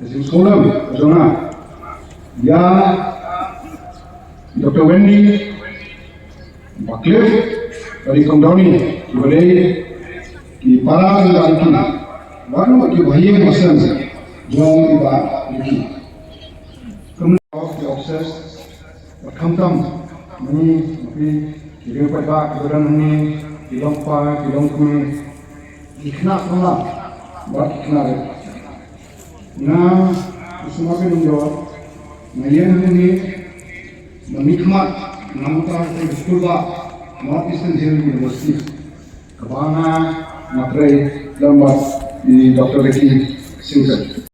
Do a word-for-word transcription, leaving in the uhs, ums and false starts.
Jingsalam jong nga ïa Doctor Wendy Baklip, bad i Kong Downy, kiba dei ki para jong i Bah Ricky, bad ki bahaïing bahasem jong i Bah Ricky. Kumno ki officers, bad khamtam ma ngi, ma phi, ki riewpaidbah kiba don hangne, ki longkpa, ki longkmie, ki khynnah samla bad ki khynnah rit. Nga, u Sma Kynhun Ïor, nga ïeng hangne na miet khmat na ka bynta ka skul bah North Eastern Hill University, kaba nga, nga trei lem bad i Doctor Ricky Syngkon.